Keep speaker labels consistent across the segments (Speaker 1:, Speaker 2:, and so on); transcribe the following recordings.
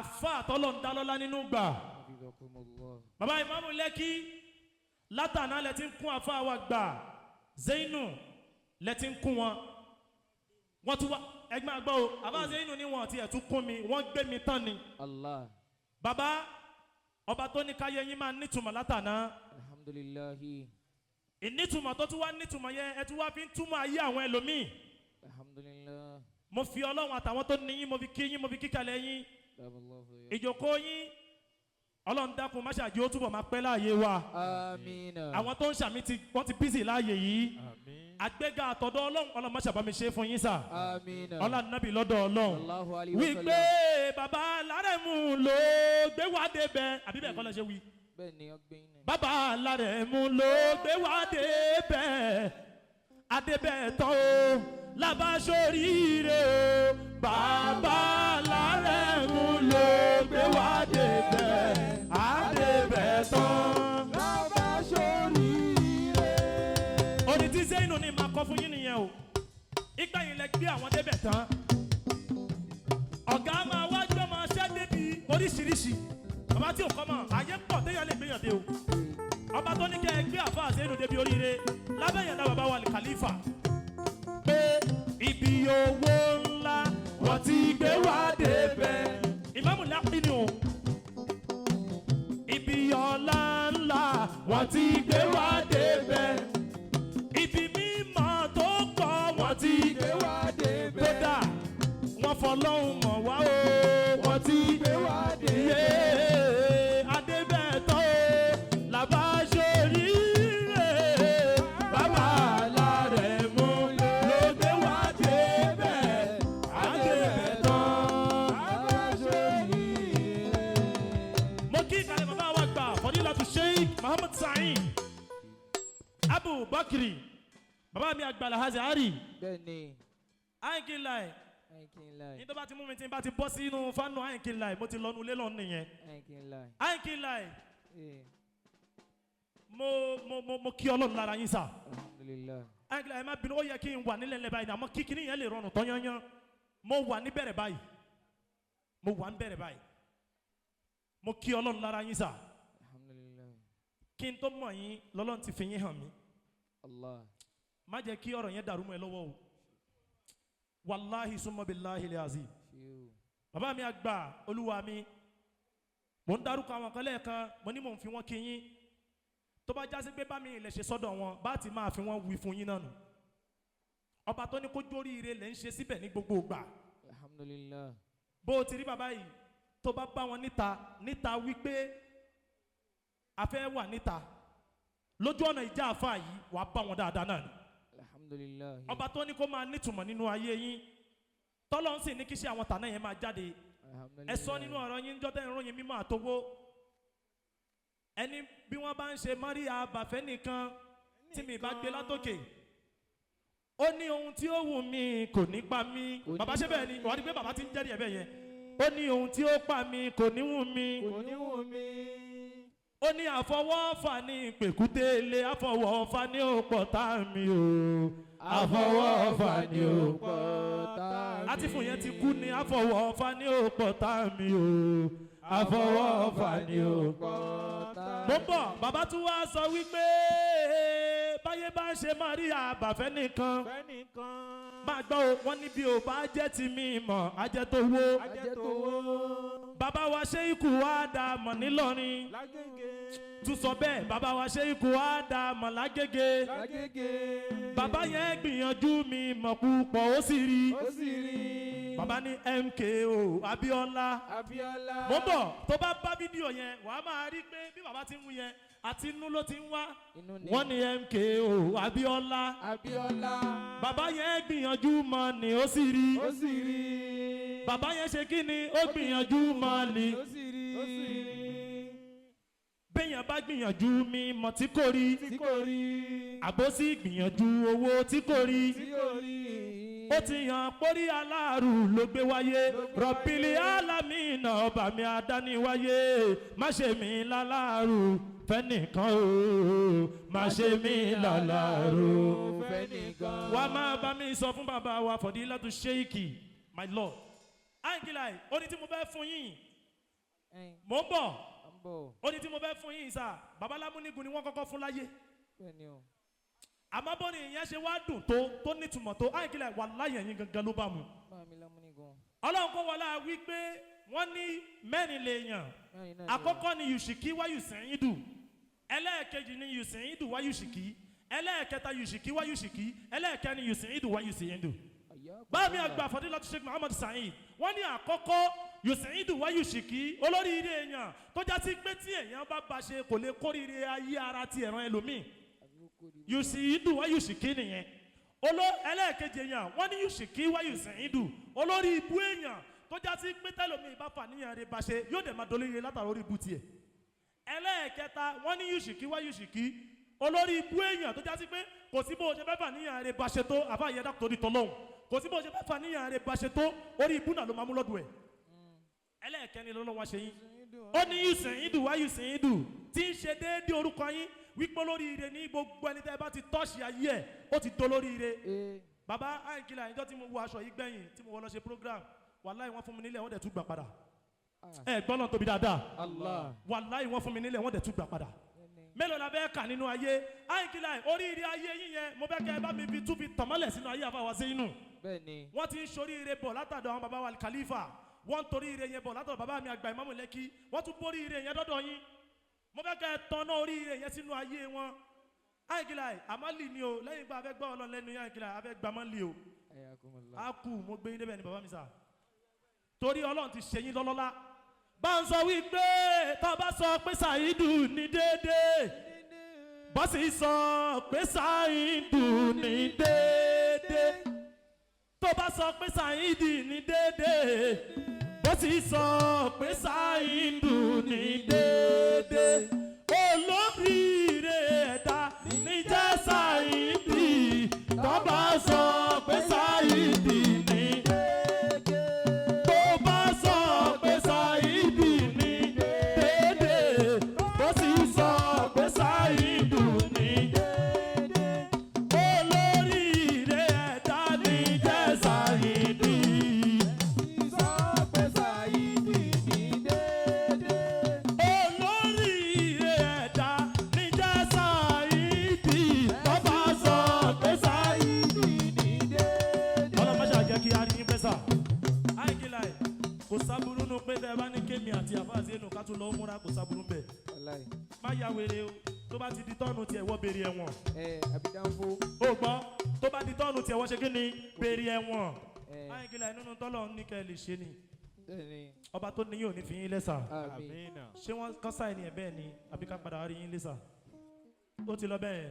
Speaker 1: Àfa àtọ́lọ̀ ń dálọ́lá nínú gbà.
Speaker 2: Hafizakumullah.
Speaker 1: Bàbá ìmáàmù Lẹ́kí, látàná lẹ ti ń kún àfa wa gbà Zainu, lẹ ti ń kún wọn. Wọ́n tún wá ẹgbẹ́ àgbọ̀ o. Àbá Zainu ni wọn ti ẹ̀ tún kún mi, wọ́n gbé mi tán ni.
Speaker 2: Allah.
Speaker 1: Bàbá ọba tó ní káyé yín máa nítumọ̀ látàná.
Speaker 2: Alhamdulillahi.
Speaker 1: Ìnítumọ̀ tó tún wá nítumọ̀ yẹn, ẹ tún wá fi ń túmọ̀ ayé àwọn ẹlòmíì.
Speaker 2: Alhamdulillah.
Speaker 1: Mo fi Ọlọ́run àtàwọn tó ní yín, mo fi kí yín, mo fi kíkàlẹ̀ yín.
Speaker 2: Barakallahu ya.
Speaker 1: Ìjókòó yín, Ọlọ́run dákun má ṣàjẹ́ ó túbọ̀ máa pẹ́ láàyè wa.
Speaker 2: Amina.
Speaker 1: Àwọn tó ń ṣàmì tí wọ́n ti bísí láàyè yìí.
Speaker 3: Àmín.
Speaker 1: Àgbéga àtọ̀dọ̀ Ọlọ́run, Ọlọ́run má ṣàbámi ṣe fún yín sà.
Speaker 2: Amina.
Speaker 1: Ọlá nàbì lọ́dọ̀ Ọlọ́run.
Speaker 2: Sallallahu alayhi wa
Speaker 1: Wípé
Speaker 2: sallam.
Speaker 1: bàbá Alárẹ̀mú ló gbé wá débẹ̀, àbí bẹ́ẹ̀ kọ́ lẹ ṣe wí?
Speaker 2: Bẹ́ẹ̀ ni ọgbẹ́ yín náà.
Speaker 1: Bàbá Alárẹ̀mú ló gbé wá débẹ̀, adébẹ̀ tán o, làbáṣoríire o. Bàbá Alárẹ̀mú ló gbé wá débẹ̀, adébẹ̀ tán.
Speaker 3: Bàbá sóríire.
Speaker 1: Orin tí Zainu ní máa kọ fún yín nìyẹn o. Ìgbà yìí lẹ gbé àwọn débẹ̀ tán, ọ̀gá máa wá gbé ọmọ ṣẹ́ débi oríṣiríṣi. Bàbá tí ò kọ́ mọ̀, àyè pọ̀ téèyàn lè gbéyàn dé o. Ọba tó ní kẹ́ ẹ gbé àfa Zainu débi oríire lábẹ́ yẹn náà, bàbá wa ní kàlífà pé ibi owó ńlá wọ́n ti gbé wá débẹ̀. Ìmáàmù lápí ni o. Ibi ọlá ńlá wọ́n ti gbé wá débẹ̀, ibi mímọ́ tó pọ̀ wọ́n ti
Speaker 3: Gbé wá débẹ̀.
Speaker 1: Kódà wọ́n fọlọ́hún mọ̀ wá o, wọ́n ti
Speaker 3: Gbé wá débẹ̀.
Speaker 1: Yé adébẹ̀tọ́ o, làbá ṣoríire. Bàbá Alárẹ̀mú ló gbé wá débẹ̀, adébẹ̀tọ́.
Speaker 3: Bàbá sóríire.
Speaker 1: Mo kí ìkàlẹ̀ bàbá wa gbà, Fọdílàtú Sheikh Muhammad Sa'id Abu Bakri, bàbá mi àgbà Alhaji
Speaker 2: Bẹ́ẹ̀ ni.
Speaker 1: Àyìnkínláì.
Speaker 2: Àyìnkínláì.
Speaker 1: Ní tó bá ti mú mi tí n bá ti bọ́ sínú fánù àyìnkínláì, mo ti lọ́nu ilé lọ́nu nìyẹn.
Speaker 2: Àyìnkínláì.
Speaker 1: Àyìnkínláì.
Speaker 2: Eh,
Speaker 1: Mo kí Ọlọ́run lára yín sà.
Speaker 2: Alhamdulillah.
Speaker 1: Àyìnkínláì, ẹ má bínú, ó yẹ kí n wà nílẹ̀ ńlẹ̀ báyìí, àmọ́ kíkiní yẹn lè rọrùn tán yányán. Mo wà níbẹ̀rẹ̀ báyìí, mo wà níbẹ̀rẹ̀ báyìí. Mo kí Ọlọ́run lára yín sà.
Speaker 2: Alhamdulillah.
Speaker 1: Kí n tó mọ̀ yín lọ́lọ́run ti fi yín hàn mí.
Speaker 2: Allah.
Speaker 1: Má jẹ́ kí ọ̀rọ̀ yẹn dàrú mọ́ ẹ lọ́wọ́ o, wàláhi summa billahi azim.
Speaker 2: Ṣéwù.
Speaker 1: Bàbá mi àgbà, olúwa mi, mò ń dárúkọ àwọn kan lẹ́ẹ̀kan, mo ní mò ń fi wọ́n kí yín. Tó bá jásí pé bá mi ilẹ̀ ṣe sọ́dọ̀ wọn, bá ti máa fi wọ́n wí fún yín náà nù. Ọba tó ní kó jóríire lẹ́ ń ṣe síbẹ̀ ní gbogbo ìgbà.
Speaker 2: Alhamdulillah.
Speaker 1: Bó o ti rí bàbá yìí, tó bá bá wọn níta níta wípé a fẹ́ wà níta lójú ọ̀nà ìjà àfa yìí, wàá bá wọn dáadáa náà ni.
Speaker 2: Alhamdulillah.
Speaker 1: Ọba tó ní kó máa nítumọ̀ nínú ayé yín, tọ́lọ́ ń sì ní kí ṣe àwọn tàná yẹn máa jáde.
Speaker 2: Alhamdulillah.
Speaker 1: Ẹ sọ nínú ọ̀rọ̀ yín jọ́tẹ̀ ìròyìn mímọ́ àtowó ẹni bí wọ́n bá ń ṣe Maria bàfẹ́ nìkan tí mi bá gbé látòkè, ó ní ohun tí ó wù mí kò ní pa mí.
Speaker 2: Kò ní
Speaker 1: Bàbá ṣe bẹ́ẹ̀ ni, wàá rí pé bàbá ti ń jẹ́rìí ẹ̀ bẹ́ẹ̀ yẹn. Ó ní ohun tí ó pa mí kò ní wù mí.
Speaker 3: Kò ní wù mí.
Speaker 1: Ó ní àfọwọ́fà ní pèkúté ilé, àfọwọ́fà ní òpó tá mi o, àfọwọ́fà ní òpó àti fún yẹn ti kú ní, àfọwọ́fà ní òpó tá mi o, àfọwọ́fà ní òpó. Mo ń bọ̀. Bàbá tún wá sọ wípé báyé bá ń ṣe Maria bàfẹ́ nìkan.
Speaker 3: Fẹ́nìkan.
Speaker 1: Máa gbọ́ o, wọ́n ní bí o bá jẹ́ ti mi mọ̀ ajẹ́ tó wó.
Speaker 3: Ajẹ́ tó wó.
Speaker 1: Bàbá wa ṣe ikú wa dà mọ̀ nílọrin.
Speaker 3: Lágége.
Speaker 1: Tún sọ bẹ́ẹ̀, bàbá wa ṣe ikú wa dà mọ̀ lágége.
Speaker 3: Lágége.
Speaker 1: Bàbá yẹn gbìyànjú mi mọ̀ púpọ̀, ó sì rí.
Speaker 3: Ó sì rí.
Speaker 1: Bàbá ní MKO Abíọ́lá.
Speaker 3: Abíọ́lá.
Speaker 1: Mo ń bọ̀. Tó bá bá fídíò yẹn, wàá máa rí pé bí bàbá ti ń wú yẹn àti inú ló ti ń wá.
Speaker 2: Inú ni.
Speaker 1: Wọ́n ní MKO Abíọ́lá.
Speaker 3: Abíọ́lá.
Speaker 1: Bàbá yẹn gbìyànjú mọ̀ ni, ó sì rí.
Speaker 3: Ó sì rí.
Speaker 1: Bàbá yẹn ṣe kí ni? Ó gbìyànjú mọ̀ ni.
Speaker 3: Ó sì rí. Ó sì rí.
Speaker 1: Béèyàn bá gbìyànjú mi mọ̀ tí kò rí,
Speaker 3: Tí kò rí.
Speaker 1: Àbó sì gbìyànjú owó tí kò rí,
Speaker 3: Tí kò rí.
Speaker 1: Ó ti hàn pórí aláàrù ló gbé wáyé. Rọ̀bìlì alámìnà, ọba mi àdániwáyé, má ṣe mí láláàrù fẹ́nìkan o, má ṣe mí láláàrù
Speaker 3: fẹ́nìkan.
Speaker 1: Wàá máa bá mi sọ fún bàbá wa Fọ̀dílátù Ṣéìkì, my lord. Àǹkìláì, ó ní tí mo fẹ́ fún yín. Mò ń bọ̀.
Speaker 2: À ń bọ̀.
Speaker 1: Ó ní tí mo fẹ́ fún yín sà, babalámúnigun ni wọ́n kọ́kọ́ fún láyé.
Speaker 2: Bẹ́ẹ̀ ni o.
Speaker 1: Àmọ́ bó ni ìyẹn ṣe wá dùn tó tó nítumọ̀ tó, àìkílẹ̀ wàláhì ẹ̀yin gangan ló bá mu.
Speaker 2: Bá mi lámúnigun.
Speaker 1: Ọlọ́run kó wọlé wípé wọ́n ní mẹ́rin lè yàn.
Speaker 2: Mẹ́rin náà ni o.
Speaker 1: Àkọ́kọ́ ni yùsìkí wá yùsìnyídù, ẹlẹ́ẹ̀kejì ni yùsìnyídù wá yùsìkí, ẹlẹ́ẹ̀kẹta yùsìkí wá yùsìkí, ẹlẹ́ẹ̀kẹrin yùsìnyídù wá yùsìnyídù.
Speaker 2: Àyà kò
Speaker 1: Báàmì
Speaker 2: lọ́la.
Speaker 1: àgbà Fadilatu Sheikh Muhammad Saheed wọ́n ní àkọ́kọ́ yùsìnyídù wá yùsìkí, olóríire èèyàn tó já sí pé tí èèyàn bá ba ṣe kò lè kórìíre ayé ara ti ẹ̀ràn ẹlòmíì.
Speaker 2: Àbí ó kórìíre.
Speaker 1: Yùsìnyídù wá yùsìkí nìyẹn. Oló ẹlẹ́ẹ̀kejì èèyàn wọ́n ní yùsìkí wá yùsìnyídù, olórí ibú èèyàn tó já sí pé tẹ́lòmíì bá fà níyàn rẹ̀ bá ṣe yóò dẹ̀ máa dolóríire látara orí ibú tiẹ̀. Ẹlẹ́ẹ̀kẹta wọ́n ní yùsìkí wá yùsìkí, olórí ibú èèyàn tó já sí pé kò sí bó o ṣe fẹ́ fà níyàn rẹ̀ bá ṣe tó, àfa ìyẹn dàpọ̀ torí tọ́lọ́hún, kò sí bó o ṣe fẹ́ fà níyàn rẹ̀ bá ṣe tó, orí ibú náà ló máa mú lọ́dún ẹ̀. Ẹlẹ́ẹ̀kẹrin lọ́lọ́wọ́ ṣe yín, ó ní yùsìnyídù wá yùsìnyídù tí ń ṣe déédéé orúkọ yín wípé olóríire ní gbogbo ẹni tẹ́ ẹ bá ti tọ́ọ̀ṣì ayé ẹ̀ ó ti dolóríire.
Speaker 2: Ee.
Speaker 1: Bàbá àìkílà, ìjọ tí mo wọ aṣọ yìí gbẹ̀yìn tí mo wọ lọ ṣe program, wàláì wọ́n fún mi nílẹ̀ wọ́n dẹ̀ tún gbà padà.
Speaker 2: Ah.
Speaker 1: Ẹ gbọ́n náà tóbi dáadáa.
Speaker 2: Allah.
Speaker 1: Wàláì wọ́n fún mi nílẹ̀ wọ́n dẹ̀ tún gbà padà.
Speaker 2: Bẹ́ẹ̀ ni.
Speaker 1: Mélòó la fẹ́ kà nínú ayé? Àìkílà, oríire ayé yín yẹn mo fẹ́ kẹ́ ẹ bá mi fi tún fi tọ̀mọ́lẹ̀ sínú ayé àfàwà sí inú.
Speaker 2: Bẹ́ẹ̀ ni.
Speaker 1: Wọ́n ti ń ṣoríire bọ̀ látàdọ̀ àwọn bàbá wa Khalifa, wọ́n ń toríire yẹn bọ̀ látàdọ̀ bàbá mi àgbà Ìmáàmù Lẹ́kí, wọ́n tún boríire yẹn dọ́dọ̀ yín. Mo fẹ́ kẹ́ ẹ tọ́nà oríire yẹn sínú ayé wọn. Àìkílà, àmọ́lì ni o, lẹ́yìn ìgbà afẹ́ gbọ́ Ọlọ́run lẹ́nu yín, àìkílà afẹ́ gbà mọ́lì o.
Speaker 2: Ayakumullah.
Speaker 1: A kú mo gbé yín débẹ̀ ni bàbá mi sà, torí Ọlọ́run ti ṣe yín lọ́lọ́lá. Bá ń sọ wípé tá a bá sọ pé Ṣàìdù ní déédéé, bọ́sì sọ pé Ṣàìdù ní déédéé, tó bá sọ pé Ṣàìdì ní déédéé, bọ́sì sọ pé Ṣàìdù ní déédéé, olóríire ẹ̀dá níjẹ́ Ṣàìdì, tó bá sọ pé Ṣàìdì ní déédéé, tó bá sọ pé Ṣàìdì ní déédéé, bó sì sọ pé Ṣàìdù ní déédéé, olóríire ẹ̀dá ní jẹ́ Ṣàìdì.
Speaker 3: Sọ pé Ṣàìdì ní déédéé.
Speaker 1: Olóríire ẹ̀dá ní jẹ́ Ṣàìdì, tó bá sọ pé Ṣàìdì.
Speaker 3: Ṣàìdì ní déédéé.
Speaker 1: Ọlọ́mọ ṣáà jẹ́ kí a rí yín pẹ́ sà. Àìkílà ẹ̀ kò sábúrú nù pé tẹ́ ẹ bá ní kémi àti àfáàsì ẹnu ká tún lọ múra, kò sábúrú bẹ́ẹ̀.
Speaker 2: Wàláì.
Speaker 1: Má ya wèrè o, tó bá ti di tọ́ọ̀nù tiẹ̀ wọ́ béèrè ẹ̀wọ̀n.
Speaker 2: Ẹ àbí dánfó.
Speaker 1: O gbọ́, tó bá di tọ́ọ̀nù tiẹ̀ wọ́n ṣe kí ni, béèrè ẹ̀wọ̀n.
Speaker 2: Ẹ
Speaker 1: Àìkílà ẹ̀ nínú tọ́lọ̀ ní kẹ́ ẹ lè ṣe ni.
Speaker 2: bẹ́ẹ̀ ni.
Speaker 1: Ọba tó ní yóò ní fi yín lẹ́sà.
Speaker 2: Àmín.
Speaker 1: Ṣé wọ́n kọ́ sáì ni ẹ̀ bẹ́ẹ̀ ni àbí ká padà wá rí yín lẹ́sà? Ó ti lọ bẹ́ẹ̀.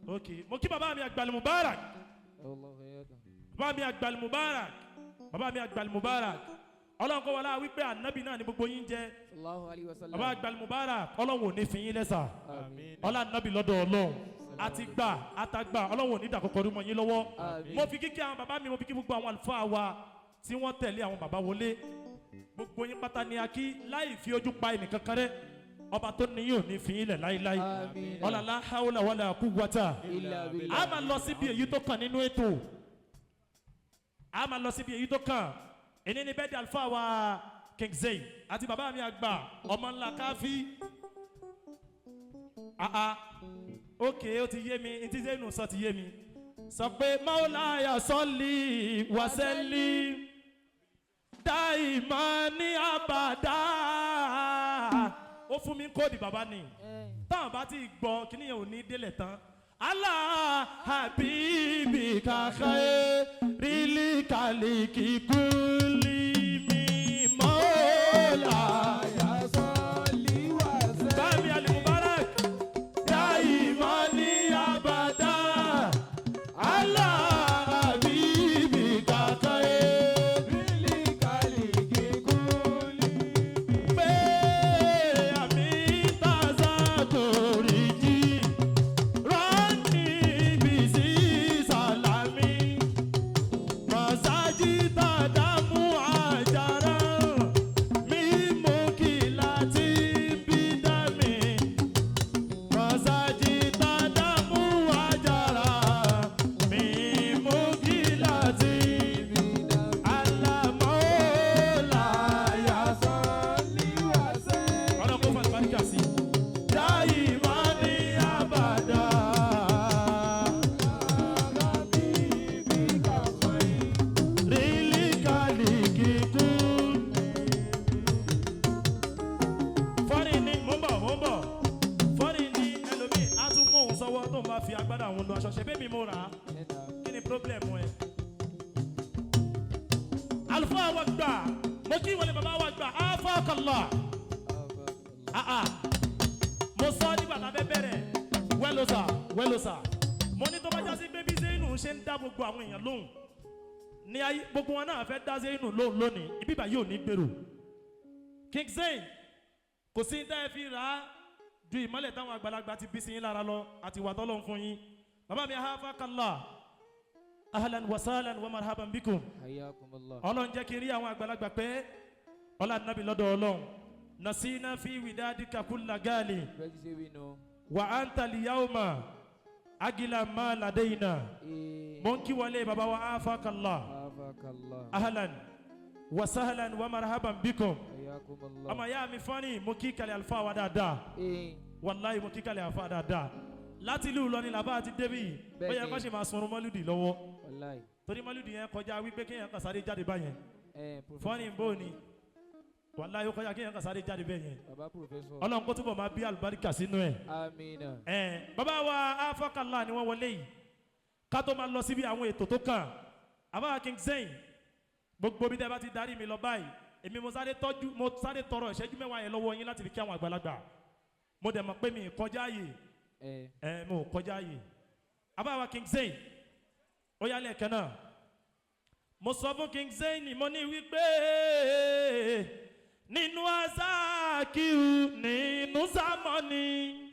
Speaker 1: Ok, mo kí bàbá mi àgbàlẹ̀ Mubarak.
Speaker 2: Allahu akbar.
Speaker 1: Bàbá mi àgbàlì Mubarak, bàbá mi àgbàlì Mubarak, Ọlọ́run kọ́ wọlé wípé ànábì náà ni gbogbo yín jẹ́.
Speaker 2: Sallallahu alayhi wa sallam.
Speaker 1: Bàbá àgbàlì Mubarak, Ọlọ́run ò ní fi yín lẹ́sà.
Speaker 2: Àmín.
Speaker 1: Ọlá ànábì lọ́dọ̀ Ọlọ́run àti gbà àtàgbà, Ọlọ́run ò ní dàkọ́kọ́ rú mọ́ yín lọ́wọ́.
Speaker 2: Àmín.
Speaker 1: Mo fi kíkí àwọn bàbá mi, mo fi kí gbogbo àwọn àlùfáà wa tí wọ́n tẹ̀lé àwọn bàbá wọlé, gbogbo yín pátá ni a kí láì fi ojú pa ẹnìkan kan rẹ́. Ọba tó ní yín ò ní fi yín lẹ̀ láíláí.
Speaker 2: Àmín.
Speaker 1: Ọlá la hawla wala quwwata.
Speaker 2: Illa billah.
Speaker 1: A máa lọ síbi èyí tó kàn nínú ètò, a máa lọ síbi èyí tó kàn. Èní ni bẹ́ẹ̀dì àlùfáà wa King Zayn àti bàbá mi àgbà ọmọ ńlá káfí. Àà, ok, ó ti yé mi, ntí Zainu sọ ti yé mi. Sọ pé maulaya sọlí wàsẹ́lí dáìmọ̀ ní àbàdá. Ó fún mi kóòdì bàbá ni táwọn bá ti gbọ́ kíní yẹn ò ní délẹ̀ tán. Allah habibi kàkẹ́ rílí kàlíkì kúlí mi mọ́lá.
Speaker 3: Àyà sọ́ọ̀lì wà sẹ́.
Speaker 1: Bámi Alimubarak dáìmọ̀ ní àbàdá. Allah habibi kàkẹ́
Speaker 3: Rílì kàlíkì kúlì.
Speaker 1: pé àmì tàzá torí jí rọ́ọ̀nì bìsí sàlámì mọ̀sájì tàdámù àjà. Afakala. Ah ah. Mo sọ nígbà tá a fẹ́ bẹ̀rẹ̀. Wẹ́lọ́sà wẹ́lọ́sà. Mo ní tó bá jásí pé bí Zainu ṣe ń dá gbogbo àwọn èèyàn lóhùn. Ní ayé gbogbo wọn náà fẹ́ dá Zainu lóhùn lónìí. Ibi báyìí ò ní gbèrò. King Zain kò sí ní tá ẹ fi rà á ju ìmọ́lẹ̀ táwọn àgbàlagbà ti bí sí yín lára lọ àti ìwà tọ́lọ́ fún yín. Bàbá mi afakala. Ahlan wa sahlan wa marhaban bikum.
Speaker 2: Hayyakumullah.
Speaker 1: Ọlọ́run jẹ́ kí n rí àwọn àgbàlagbà pé ọlá nàbí lọ́dọ̀ Ọlọ́run nasina fi widadika kulla gali
Speaker 2: Bẹ́ẹ̀ ṣe wí nù.
Speaker 1: wa anta liyawma agila ma ladaina.
Speaker 2: Ee.
Speaker 1: Mo ń kí wọlé baba wa afakala
Speaker 2: Afakallah.
Speaker 1: ahlan wa sahlan wa marhaban bikum.
Speaker 2: Hayyakumullah.
Speaker 1: Ọmọ ìyá mi fọ́nì mo kí kalẹ̀ àlùfáà wa dáadáa.
Speaker 2: Ee.
Speaker 1: Wàláyé mo kí kalẹ̀ àlùfáà dáadáa láti ìlú Ìlọrin làbá àti débì. Ó yẹ
Speaker 2: Bẹ́ẹ̀ni.
Speaker 1: kó ṣe máa sunrun mọ́lúdì lọ́wọ́
Speaker 2: Wàláì.
Speaker 1: torí mọ́lúdì yẹn kọjá wípé kéèyàn kan sáré jáde báyẹn.
Speaker 2: Ẹ professor.
Speaker 1: Fọ́nì bò ní wàláyé ó kọjá kéèyàn kan sáré jáde bẹ́ẹ̀ yẹn.
Speaker 2: Baba professor.
Speaker 1: Ọlọ́run kó túbọ̀ máa bí àlùbáríkà sínú ẹ̀.
Speaker 2: Amina.
Speaker 1: Ẹ̀ bàbá wa afọ́kànlá ni wọ́n wọlé yìí ká tó máa lọ síbi àwọn ètò tó kàn. Àbá King Zain, gbogbo bí tẹ́ bá ti darí mi lọ báyìí, èmi mo sáré tọ́jú, mo sáré tọrọ ìṣẹ́jú 10 yẹn lọ́wọ́ yín láti fi kí àwọn àgbàlagbà. Mo dẹ̀ mọ̀ pé mi kọjá yìí.
Speaker 2: Ẹ.
Speaker 1: Ẹ mo kọjá yìí. Àbá wa King Zain, ó yálẹ̀ ẹ̀kẹ́ náà. Mo sọ fún King Zain, mo ní wípé nínú azakiu nínú sámọ́ni.